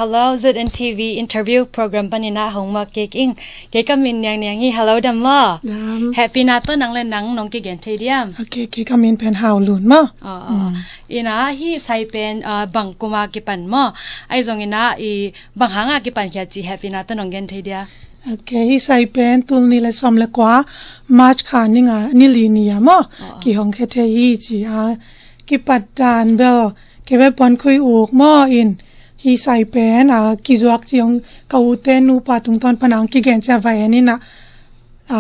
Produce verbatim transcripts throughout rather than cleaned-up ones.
Hello, Z N T V interview program panin ah hong muak kik ing. Kei ka min Niang Niang hi. Hello, dam maw? Dam. Hehpihna tawh nang le nang nong kigen thei diam? Ok, kei ka min pen Hau Lun maw? Aw, aw. Mm. Ina, hih sai pen, ah, bang kuma kipan maw? Ahi zongin ah, i bang hanga kipan khia cih hehpihna tawh nong gen thei dia? Ok, hih sai pen tul nih le sawm le kua, March kha ni nga, ni li ni a maw? Aw, aw. Kihong khia thei hi ci a, kipat dan bel, kei bel puan khui uk maw in, hih sai pen, a, kizuak ci ong ka ute nupa tungtawn pan ang kigen cia va en ina, a,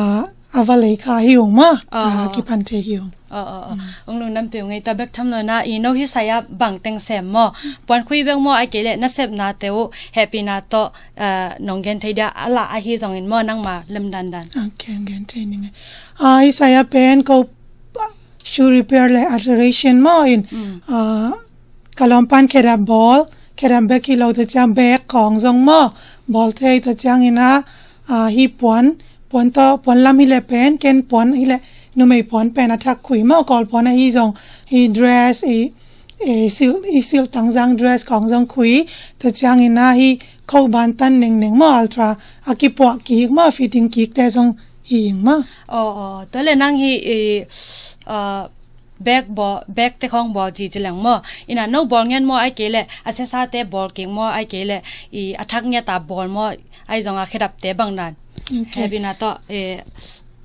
a va lei kha hi ung maw, a, aw, aw, aw, kipan thei hi ung. Aw, aw, aw. Mm. Ong lungdam peuh ngei ta bek tham lo na, i no hih sai a bang teng sem maw, puan khui bek maw, ai kei le na sepna te uh, hehpihna tawh, a, nong gen thei dia, a lah ahi zongin maw, nangma lem dandan. Ok, gen thei ning e. A, hih sai a pen ko shoe repair le alteration maw in, mm, a, ka lawmpan khedap bawl, khedap bek hi lo ta ciang bag khawng zong maw, bawl thei ta ciang ina, a, hih puan, puan tawh, puan lam hi le pen, ken puan hi le, numei puan pen a thak khui maw, kawl puan ahi zong, hih dress, i, i silh, i silh tangzang dress khawng zong khui, ta ciang ina hih kho ban tan nengneng maw, ultra, a kipuah kik maw, fitting kik te zong hi ing maw. Aw, aw, tua le nang hih, i, a, bag bawl, bag te khawng bawl ci ci leng maw. Ina no bawl ngen maw ai kei le, a siasate bawl kik maw ai kei le, i a thak ngiat a bawl maw, ai zong a khedap te bang dan. Ok. Hehpihna tawh, e,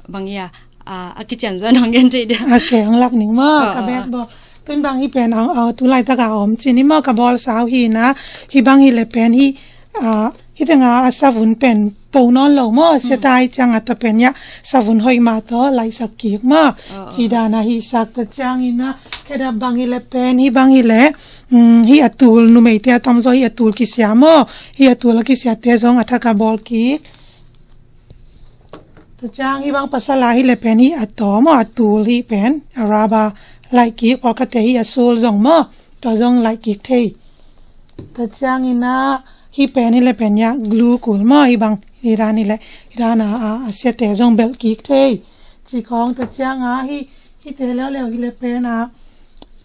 bang ia, a, a kician zong nong gen thei dia. Ok, hong lak ning maw, aw, ka aw, bag aw, bawl. Tun bang hi pen, aw, aw, tu laitak a om ci ni maw, ka bawl sau hi na, hi bang hi le pen hi, a, hih teng a, a savun pen to nawn lo maw, mm, sia tai ciang a ta pen ia, savun hoih mah tawh, laihsak kik maw. Aw, aw. Ci dan a hih sak ta ciang ina, khedap bang hi le pen, hih bang hi le, mm, hih a tul, numeite a tamzaw hih a tul kisia maw, hih a tul a kisia te zong a thak a bawl kik. Ta ciang hih bang pasal a hi le pen hih a taw maw, a tul hih pen, a rubber laih kik, pawlkhatte hih a sole zong maw, tua zong laih kik thei. Ta ciang ina hih pen hi le pen ia glue kul maw, hih bang, hih dan hi le, hih dan a, a, a siate zong belh kik thei. Ci khawng ta ciang a hih, hihte leuleu hi le pen a,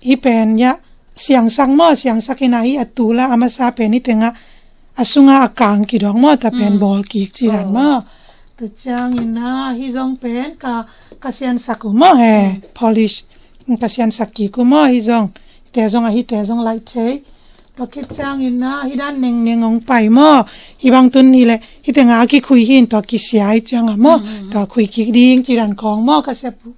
hih pen ia siangsak maw, siangsak ina hih a tul a, a masa pen hih teng a, a sunga a kang kidong maw, ta pen, mm, bawl kik ci dan, aw, maw. Ta ciang ina hih zong pen ka, ka siansak uh maw he, mm, polish. Ka siansak kik uh maw, hih zong. Hihte zong a, hihte zong laih thei. Tua khit ciang ina, hih dan nengneng ong pai maw. Hih bang tun hi le, hih teng a kikhui hi in tua kisia hi ciang a maw. Mm, mm, mm. Tua khui kik ding, ci dan khawng maw, ka sep uh.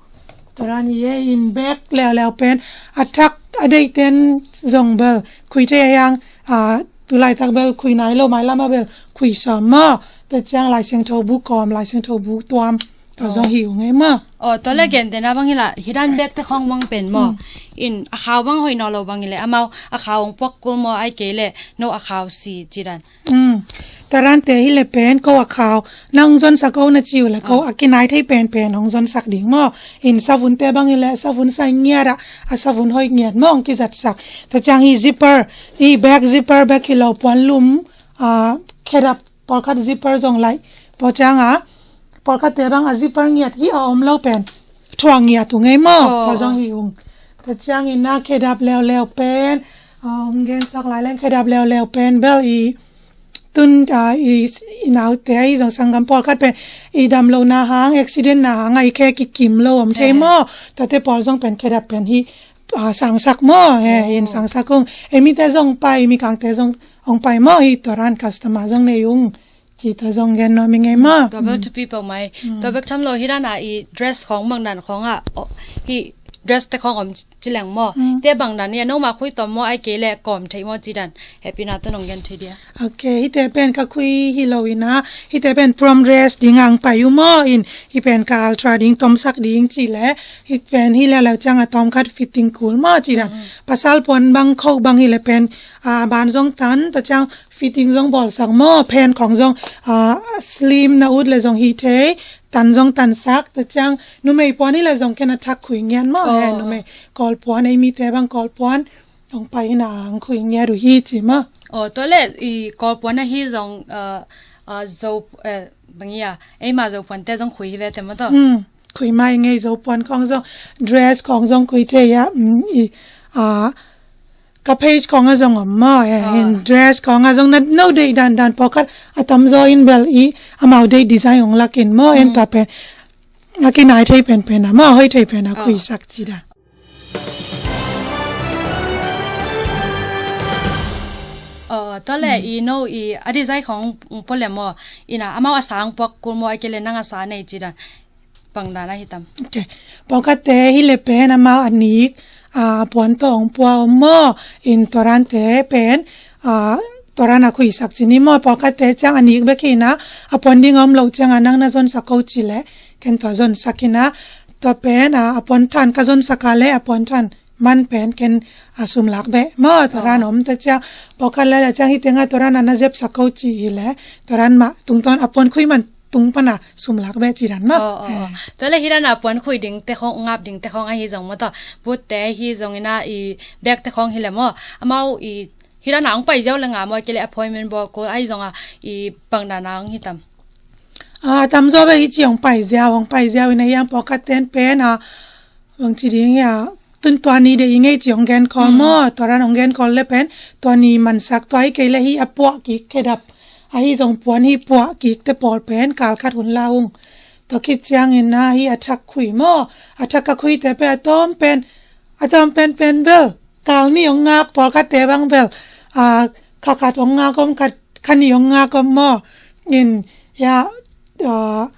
Tua dan hi e, in bag leuleu pen, a thak, a deih ten zong bel, khui thei a hiang, a, tu laitak bel, khui nai lo, mailam a bel, khui sawm maw. Tua ciang Lai Siangtho bu kawm, Lai Siangtho bu tuam. Tua zong hi ung e maw. Aw, tua le, mm, gentehna bang hi la, hih dan bag te khawng bang pen maw. Mm. In a khau bang hoih nawn lo bang hi le, amau a khau ong puak kul maw ai kei le, no a khau si ci dan. Mm. Tua dante hi le pen, ko a khau, nang zon sak o na ci uh le, ko, aw, a kinai thei pen pen ong zon sak ding maw. In savun te bang hi le, savun sai ngiat a, a savun hoih ngiat maw ong kizat sak. Tua ciang hih zipper, hih bag zipper bek hi lo, puan lum, a, khedap pawlkhat zipper zong laih. Pawlkhat ciang a, pawlkhatte bang a zipper ngiat hi a om lo pen, thuak ngiat uh ngei maw. Aw, tua zong hi ung. Tua ciang ina khedap leuleu pen, a, hong gensak lai leng khedap leuleu pen bel i, tun, a, i, i naute i zong sanggam pawlkhat pen, i dam lo na hang, accident na hang, a i khe kikim lo om thei, eh, maw. Tuate pawl zong pen khedap pen hi, a, sangsak maw, he, aw, in sangsak ung. E mite zong pai, mikangte zong ong pai maw, hi tua dan customer zong nei ung. Ci tua zong gen nuam ing ei maw. Tua bel, mm, thupi peuhmah hi. Mm. Tua bek tham lo hi dan a i dress khawng bang dan khawng a, aw, hih dress te khawng om ci leng maw. Mm. Te bang dan i a no mah khui tawm maw ai kei le kawm thei maw ci dan. Hehpihna tawh nong gen thei dia. Ok, hihte pen ka khui hi lo ina, hihte pen prom dress ding ang pai uh maw in, hih pen ka alter ding tomsak ding ci le, hih pen hi leuleu ciang a tawmkhat fitting kul maw ci dan. Mm, mm. Pasal puan bang kho bang hi le pen, a, ban zong tan, tua ciang fitting zong bawlsak maw, pant khawng zong, a, slim na ut le zong hi thei, tan zong tansak, tua ciang numei puan hi le zong ken a thak khui ngiat maw, aw, he, numei kawl puan, ei mite bang kawl puan, ong pai hi na ang khui ngiat uh hi ci maw. Aw, tua le, i kawl puan ahi zong, a, a, zo, eh, bang ia, eima zo puante zong khui hi ve te maw tawh. Hmm, khui mai ngei zo puan khawng zong, dress khawng zong khui thei a, hmm, i, a, Ka page khawng ah zong om maw, eh, in dress khawng ah zong na no deih dandan pawlkhat a tamzaw in bel i amau deih design hong lak in maw, en tua pen a kinai thei penpen a maw, hoih thei pen a khuisak ci dan. Aw, tua le i no i a design khawng pua le maw, ina amau a sang puak kul maw, a kei le nang a sa nei ci dan. Bang dan a hi tam. Ok. Pawlkhatte hi le pen amau a nik a puan tawh hong pua om maw, in tua dante pen a tua dan a khuisak ci ni maw. Pawlkhatte ciang a nik bek hi na, a puan ding a om loh ciang a nang na zonsak ko ci le ken tua zonsak hi na. Tua pen a puan than ka zonsak a le a puan than man pen ken a sum lak beh maw, tua dan om ta ciang. Pawlkhat le le ciang hi teng a tua dan a na zepsak ko ci hi le tua dan mah tungtawn a puan khui man tung pan a sum lak beh ci dan maw. Tua le hi dan a puan khui ding te khawng, ngap ding te khawng ahi zong maw, tua putte hi zong ina i bek te khawng hi le maw, amau i hi dan a hong pai ziau le nga maw, kei le appointment bawl kul ahi zong a i bang dan a hong hi tam. A tamzaw bek hi ci hong pai ziau, hong pai ziau ina hiang pawlkhat ten pen a bang ci ding hia, tun tua ni de i ngei ci hong gen khawl maw, tua dan hong gen khawl le pen tua ni mansak, tua hi kei le hi a puah kik khedap ahi zong puan hi puah kik te pawl pen kal khat hun la hung. Tua khit ciangin na hi a thak khui maw, a thak ka khuite pen a tawm pen, a tawm pen pen bel kal ni hong ngak, pawlkhatte bang bel a kha khat hong ngak om, khat kha ni hong ngak om maw. In ya, a,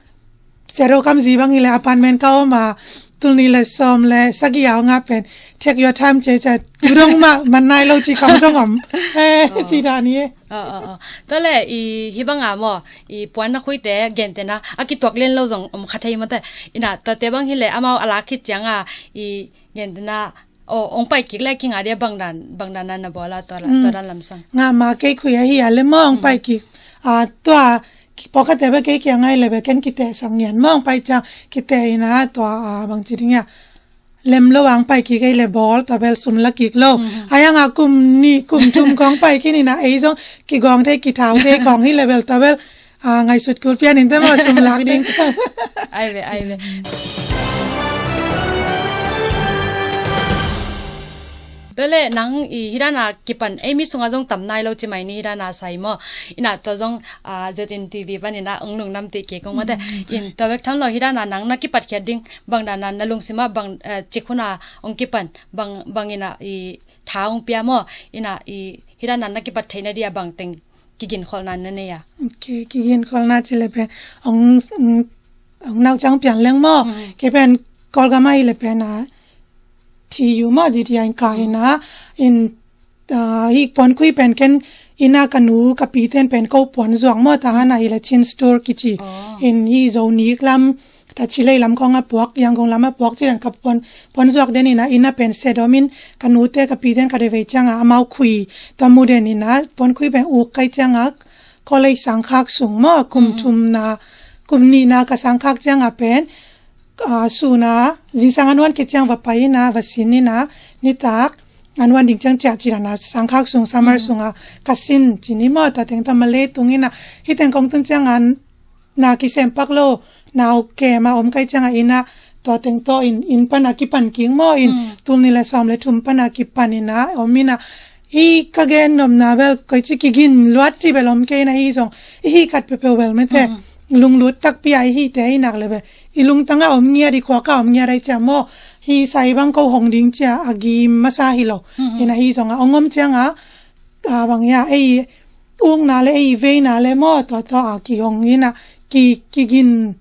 Sedo kamzi bang hi le apartment ka om a, tul ni le sawm le sagih a hong ngak pen take your time ce ce, tu dong mah man nai lo ci khawng zong om. Eh, ci dan hi e. Tua le i hi bang a maw, i puan na khuite gente na a kituak lian lo zong om kha thei maw te. Ina tuate bang hi le amau a lak khit ciang a i gente na, o, hong pai kik le kinga dia bang dan, bang dan na na bawl a tua la, tua dan lamsang. Nga ma kei khui ahi a le maw hong pai kik. A, tua pawlkhatte bek kei kia ngai le bek ken kiteh sak ngian maw, hong pai ciang kiteh ina tua, a, bang ci ding hia, lem lo ang pai kik ei le bawl, tua bel sum la kik lo. Ai ang a kum nih kum thum khawng pai khin ina ei zong kigawng thei kithau thei khawng hi le bel tua bel a, ngaihsut kul pian in te maw sum lak ding. Ai ve, ai ve. Tua le nang i hi dan a kipan ei mi sung a zong tam nai lo ci mai ni, hi dan a sai maw. Ina tua zong, a, Z N T V pan ina ong lungdam ti kei kong maw te. In tua bek tham lo hi dan a nang na kipat khiat ding bang dan a na lungsim a bang, eh, cik hun a ong kipan bang, bang ina i tha ong pia maw. Ina i hi dan a na kipat theihna dia bang teng kiginkholhna na nei a? Ok, kiginkholhna ci le pen ong, ong nau ciang pian leng maw. Kei pen Kawlgam ahi le pen a T U maw, D T I in ka ina in, a, hi puan khui pen ken ina ka nu ka pi ten pen ko puan zuak maw, ta han ahi le Chin Store kici. In hi Zo nik lam, ta Chile lam khawng a puak, Yangon lam a puak ci dan ka puan, puan zuak den ina, ina pen set om in ka nute ka pi ten ka de vei ciang a amau khui, tua mu den ina puan khui pen uk kai ciang a college sangkhak sung maw, kum thum na, kum nih na ka sangkhak ciang a pen, a, sun a zingsang an wan khit ciang va pai ina va sin ina nitak an wan ding ciang ciah ci dan a sangkhak sung summer sung a ka sin ci ni maw, tua teng tua Malay tung ina hi teng kong tun ciang an na kisem pak lo, nau kem a om kai ciang a ina tua teng tawh in, in pan a kipan kik maw, in tul ni le sawm le thum pan a kipan ina om ina hi ka gen nopna bel koi ci kigin luat ci bel om kei ina hi zong i hi khat peuhpeuh bel mete lunglut takpi a i hite i nak le bel i lungtang a om ngiat, i khuak a om ngiat ai cia maw, hi sai bang ko hong ding cia a gim masa hi lo. Ina hi zong a ong om ciang a, a bang hia, ei ukna le ei veina le maw, tua tua a kihong ina ki, kigin,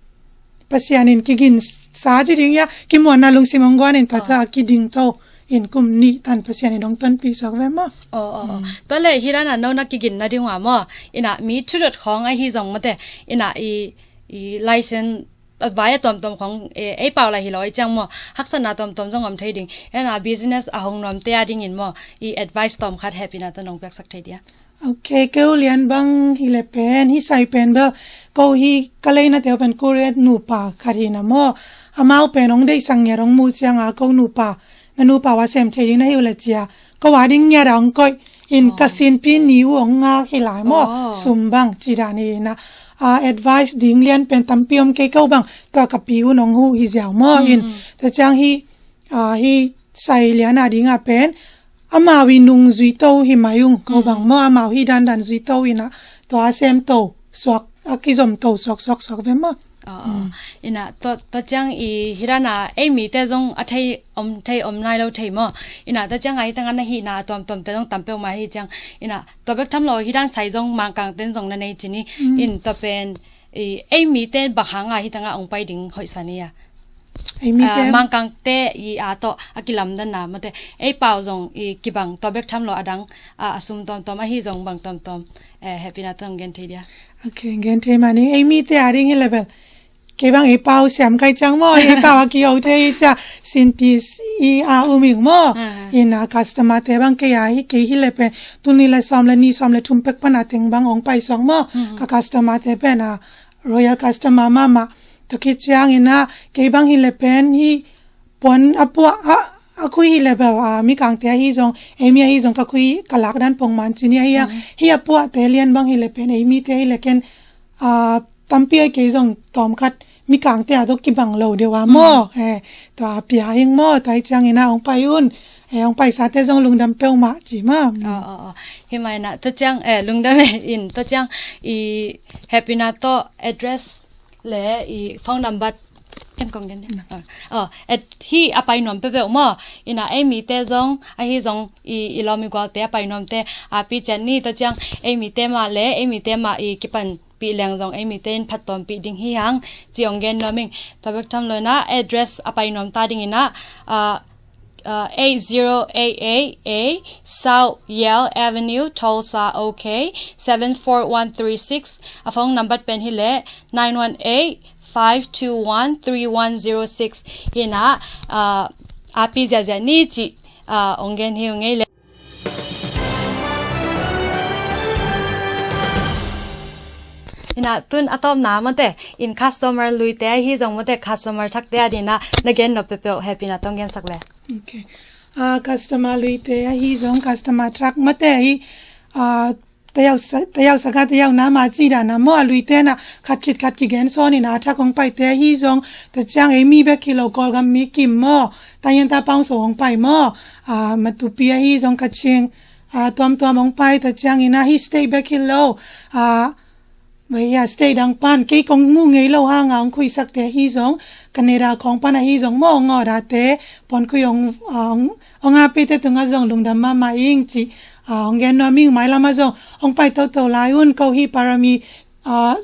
Pasian in kigin sa ci ding hia, kimuanna lungsim ong guan in tua tua a kiding to in kum nih tan Pasian in ong tonpih suak ve maw. Aw, aw, aw. Tua le hi dan a no na kigin na ding ua maw, ina mi thudot khawng ahi zong mate, ina i, i license a vai a tuamtuam khawng, e, ei pau lai hi lo i ciang maw, haksatna tuamtuam zong om thei ding. Ina business a hong nuamte a dingin maw, i advice tawm khat hehpihna tawh nong piaksak thei dia? Ok, keu lian bang hi le pen, hi sai pen bel, ko hi ka leina teu pen Korea nupa khat hi na maw. Amau pen ong deihsak ngiat ong muh ciang a ko nupa, na nupa ua sem thei ding na hi uh le cia. Ko a ding ngiat a ong koih, in ka sinpi ni uh ong ngak hi lai maw. Sum bang ci dan hi na. A, advice ding lian pen tampi om kei ko bang, tua ka pi un ong huh hi ziau maw. In, tua ciang hi, a, hi sai lian a ding a pen, amau i nung zui to hi mai ung ko bang maw, amau hi dandan zui to ina, tua a sem to suak, a kizom to suak suak suak ve maw. Ina tua ciang i hi dana ei mite zong a thei om thei om nai lo thei maw. Ina tua ciang a hi tanga na hihna a tuamtuamte zong tam peuhmah hi ciang, ina tua bek tham lo hi dan sai zong Mangkangten zong na nei cini. In tua pen i ei mite bang hanga hi tanga ong pai ding hoihsa ni a. Ei mite, Mangkangte i a tawh a kilamdanna mate ei pau zong i kibang tua bek tham lo a dang a sum tuamtuam ahi zong bang tuamtuam hehpihna tawh ong gen thei dia. Ok, gen thei mah ni. Ei mite a ding hi le bel kei bang ei pau siam kai ciang maw, ei pau a kiho thei hi cia, sinpi i a um ing maw. Ina customer te bang kei a hi, kei hi le pen tul nih le sawm le nih, sawm le thum pek pana teng bang ong pai suak maw. Ka customer te pen a royal customer mahmah. Tua khit ciang ina kei bang hi le pen hi puan a puah a, a khui hi le bel a Mikangte ahi zong, ei mi ahi zong ka khui ka lak dan pongman cini ahi a. Hi a puahte lian bang hi le pen ei mite hi le ken a tampi a kei zong tawmkhat Mikangte a tawh kibang lo deuh a maw. Tua a pia ing maw, tua hi ciang ina ong pai un. Ong paisate zong lungdam peuhmah ci maw. Hi mai na tua ciang lungdam in tua ciang i hehpihna tawh address le i phone number ken kong gen. Hi a pai nuam peuhpeuh maw. Ina ei mite zong ahi zong i, i lawm i gualte a pai nuamte a pi cian ni tua ciang ei mite mah le ei mite mah i kipan pih leng zong ei mite in phattuampih ding hi hang ci ong gen nuam ing. Tua bek tham lo ina address a pai nuam ta ding ina eight zero eight eight A South Yale Avenue, Tulsa, OK seven four one three six. A phone number pen hi le nine one eight five two one three one zero six. Hi na a pi ziahziah ni ci ong gen hi ung ei le. Ina tun a tawpna mawte in customer luite ahi zong mawte customer thakte a dina na gen nop peuhpeuh hehpihna tawh ong gensak le. Ok. Customer luite ahi zong customer thak mawte ahi tayau saka tayau nama ci dana maw a luite na khat khit khat kigen sawn ina a thak ong paite ahi zong tua ciang ei mi bek hi lo Kawlgam mi kim maw tahian ta pawng so ong pai maw. Matupi ahi zong Kaching tuamtuam ong pai tua ciang ina hi state bek hi lo. State dang pan kei kong mu ngei lo hanga ong khuisakte hi zong Canada khawng pan ahi zong maw ong awdate puan khui ong ong a pite tunga zong lungdam mahmah ing ci ong gen nuam ing. Mailam a zong ong pai toto lai un ko hi parami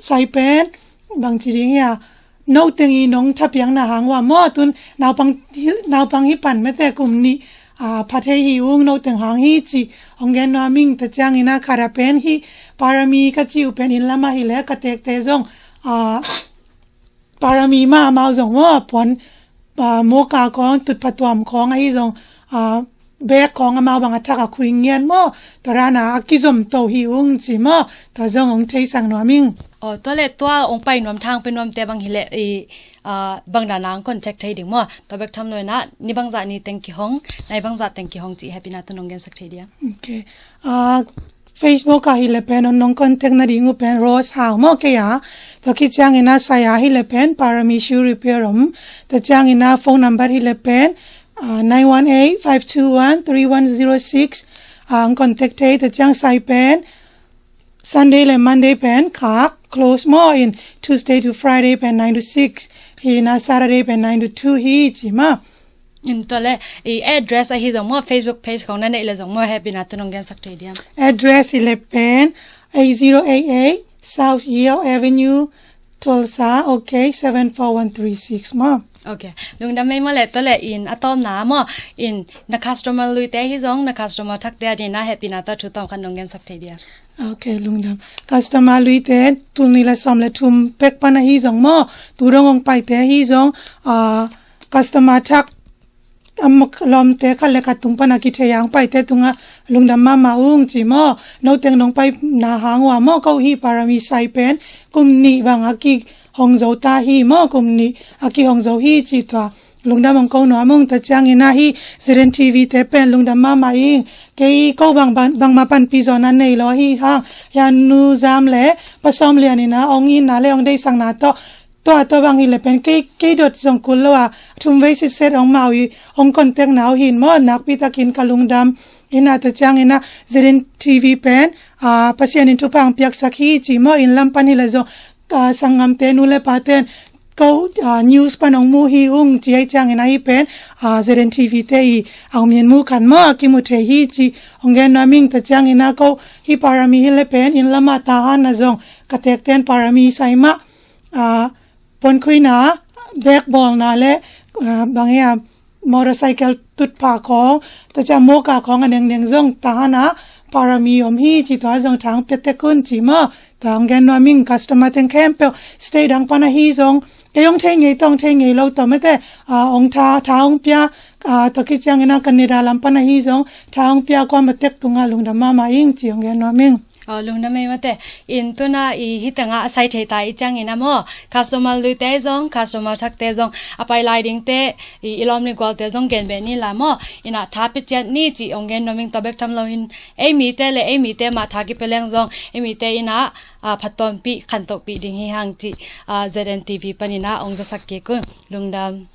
sai pen bang ci ding hia. Noteng i nong thapiakna hang ua maw tun naupang hi pan mete kum nih pha thei hi ung noteng hang hi ci ong gen nuam ing. Tua ciang ina khat a pen hi parami ka ci uh pen inn lamah hi le ka tekte zong parami mah amau zong maw puan moka khawng tutphatuam khawng ahi zong bek khawng amau bang a thak a khui ngiat maw. Tua rana a kizom to hi ung ci maw. Tua zong ong theisak nuam ing. Tua le tua ong pai nuam thang pe nuamte bang hi le i bang dana ong contact thei ding maw. Tua bek tham lo ina ni bangzah ni teng kihong nai bangzah teng kihong ci hehpihna tawh ong gensak thei dia. Ok. Facebook ah hi le pen ong nong contact na ding uh pen Rose Hau maw kei a. Tua khit ciang ina sai a hi le pen Parami Shoe Repair om. Tua ciang ina phone number hi le pen nine one eight five two one three one zero six. Ong contact thei tua ciang sai pen Sunday le Monday pen khak close maw in Tuesday to Friday pen nine to six. Hi na Saturday pen nine to two hi ci maw. In tua le i address ahi zong maw Facebook page khawng na neih le zong maw hehpihna tawh ong gensak thei diam. Address hi le pen eight zero eight eight South Yale Avenue, Tulsa, OK seven four one three six maw. Ok. Lungdam mei maw le tua le in a tawpna maw in na customer luite hi zong na customer thakte a dina hehpihna tawh thu tawm khat ong gensak thei dia. Ok lungdam. Customer luite tul nih le sawm le thum pek pan ahi zong maw tu dong ong paite ahi zong customer thak a lawmte khat le khat tung pana kithei a ong paite tunga lungdam mahmah ung ci maw. Noteng nong paina hang ua maw ko hi parami sai pen kum nih bang a kihong zo ta hi maw kum nih a kihong zo hi ci tua lungdam ong ko nuam ung. Tua ciang ina hi ZNTV te pen lungdam mahmah ing. Kei ko bang bangma panpi zawna nei lo hi hang hi a nu zam le pasawm lian ina ong itna le ong deisakna tawh Tua tua bang hi le pen kei, kei dot zong kul lo a, thum vei sitset ong mau i, ong contact na uh hin maw, nakpi takin ka lungdam. Ina tua ciang ina Z N T V pen, a, Pasian in thupha ong piaksak hi ci maw, inn lam pan hi le zong, a, sanggamte nu le paten, ko, a, news pan ong mu hi ung ci ai ciang ina hi pen, a, Z N T V te i, a, ong min mu khan maw, a kimu thei hi ci, ong gen nuam ing tua ciang ina ko, hi parami hi le pen, inn lam a tahan na zong, ka tekten parami sai mah, a, ponkhuina, bek bawlna le, a, bang e a, motorcycle tutpha khong, tua ciang moka khong a nengneng zong tahan a, parami om hi ci tua zong tha ong pia tek un ci maw. Tua ong gen nuam ing customer teng khempeuh, state dang pan ahi zong, kei ong thei ngei tawh ong thei ngei lo tawh mate, a, ong tha, tha ong pia, a, tua khit ciang ina Canada lam pan ahi zong, tha ong pia kuamah tek tungah lungdam mahmah ing ci ong gen nuam ing. Aw, lungdam ei mate. In tuna i hi tengah a sai thei ta i ciang ina maw, customer luite zong, customer thakte zong, a pai lai dingte, i, i lawm ni gualte zong gen beh ni la maw. Ina tha pia ciat ni ci ong gen nuam ing tua bek tham lo in, ei mite le ei mite mah tha kipia leng zong, ei mite ina, a, phattuampih, khantohpih ding hi hang ci, a, Z N T V pan ina ong zasak kik un. Lungdam.